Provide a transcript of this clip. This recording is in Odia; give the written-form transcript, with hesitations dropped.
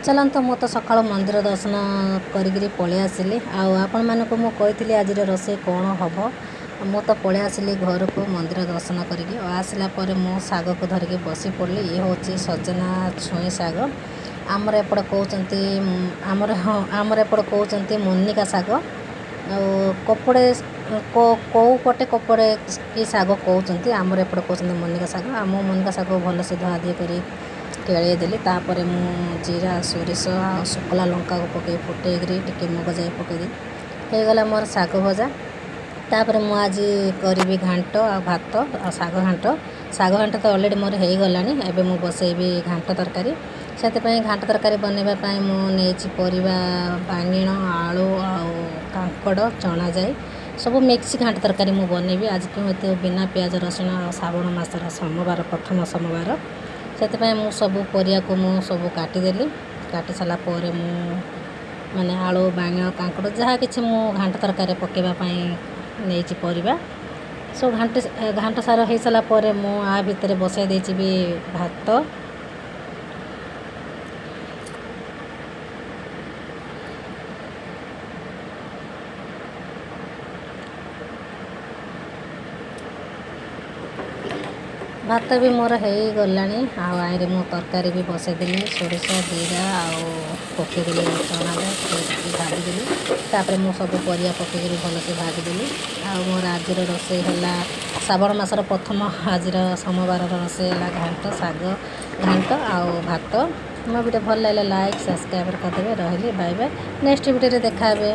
ଚାଲନ୍ତୁ, ମୁଁ ତ ସକାଳୁ ମନ୍ଦିର ଦର୍ଶନ କରିକିରି ପଳେଇ ଆସିଲି। ଆଉ ଆପଣମାନଙ୍କୁ ମୁଁ କହିଥିଲି ଆଜିର ରୋଷେଇ କ'ଣ ହେବ। ମୁଁ ତ ପଳେଇ ଆସିଲି ଘରକୁ ମନ୍ଦିର ଦର୍ଶନ କରିକି। ଆଉ ଆସିଲା ପରେ ମୁଁ ଶାଗକୁ ଧରିକି ବସି ପଡ଼ିଲି। ଇଏ ହେଉଛି ସଜନା ଛୁଇଁ ଶାଗ। ଆମର ଏପଟେ କହୁଛନ୍ତି, ଆମର ହଁ, ଆମର ଏପଟେ କହୁଛନ୍ତି ମୁନିକା ଶାଗ। ଆଉ କପଡ଼େ କେଉଁ ପଟେ କପଡ଼େ କି ଶାଗ କହୁଛନ୍ତି, ଆମର ଏପଟେ କହୁଛନ୍ତି ମୁନିକା ଶାଗ। ଆଉ ମୁଁ ମୁନିକା ଶାଗ ଭଲସେ ଧୁଆ ଧୁଇ କରି କେଳେଇ ଦେଲି। ତାପରେ ମୁଁ ଜିରା, ସୋରିଷ ଆଉ ଶୁଖିଲା ଲଙ୍କାକୁ ପକାଇ ଫୁଟେଇକିରି ଟିକେ ମୁଗ ଯାଇ ପକାଇଦେଲି। ହେଇଗଲା ମୋର ଶାଗ ଭଜା। ତାପରେ ମୁଁ ଆଜି କରିବି ଘାଣ୍ଟ ଆଉ ଭାତ ଆଉ ଶାଗ ଘାଣ୍ଟ। ଶାଗ ଘାଣ୍ଟ ତ ଅଲରେଡ଼ି ମୋର ହେଇଗଲାଣି। ଏବେ ମୁଁ ବସେଇବି ଘାଣ୍ଟ ତରକାରୀ। ସେଥିପାଇଁ ଘାଣ୍ଟ ତରକାରୀ ବନେଇବା ପାଇଁ ମୁଁ ନେଇଛି ପରିବା, ବାଇଗଣ, ଆଳୁ ଆଉ କାଙ୍କଡ଼, ଚଣା ଯାଇ ସବୁ ମିକ୍ସ ଘାଣ୍ଟ ତରକାରୀ ମୁଁ ବନେଇବି ଆଜି। ଯେହେତୁ ବିନା ପିଆଜ ରସୁଣ, ଶ୍ରାବଣ ମାସର ସୋମବାର, ପ୍ରଥମ ସୋମବାର, ସେଥିପାଇଁ ମୁଁ ସବୁ ପରିବାକୁ ମୁଁ ସବୁ କାଟିଦେଲି। କାଟି ସାରିଲା ପରେ ମୁଁ ମାନେ ଆଳୁ, ବାଇଗଣ, କାଙ୍କଡ଼ ଯାହା କିଛି ମୁଁ ଘାଣ୍ଟ ତରକାରୀରେ ପକାଇବା ପାଇଁ ନେଇଛି ପରିବା ସବୁ। ଘାଣ୍ଟ ସାର ହେଇସାରିଲା ପରେ ମୁଁ ଆ ଭିତରେ ବସାଇ ଦେଇଛି ବି ଭାତ। ଭାତ ବି ମୋର ହେଇଗଲାଣି। ଆଉ ଆଇରେ ମୁଁ ତରକାରୀ ବି ବସାଇଦେଲି। ସୋରିଷ, ଜିରା ଆଉ ପକାଇଦେଲି, ଚଣା ଟିକେ ଭାଜିଦେଲି। ତାପରେ ମୁଁ ସବୁ ପରିବା ପକାଇକିରି ଭଲସେ ଭାଜିଦେଲି। ଆଉ ମୋର ଆଜିର ରୋଷେଇ ହେଲା, ଶ୍ରାବଣ ମାସର ପ୍ରଥମ ଆଜିର ସୋମବାରର ରୋଷେଇ ହେଲା ଘାଣ୍ଟ, ଶାଗ ଘାଣ୍ଟ ଆଉ ଭାତ। ମୋ ଭିଡ଼ିଓ ଭଲ ଲାଗିଲେ ଲାଇକ୍, ସବସ୍କ୍ରାଇବ୍ କରିଦେବେ। ରହିଲି, ବାଇ ବାଇ, ନେକ୍ସଟ ଭିଡ଼ିଓରେ ଦେଖା ହେବେ।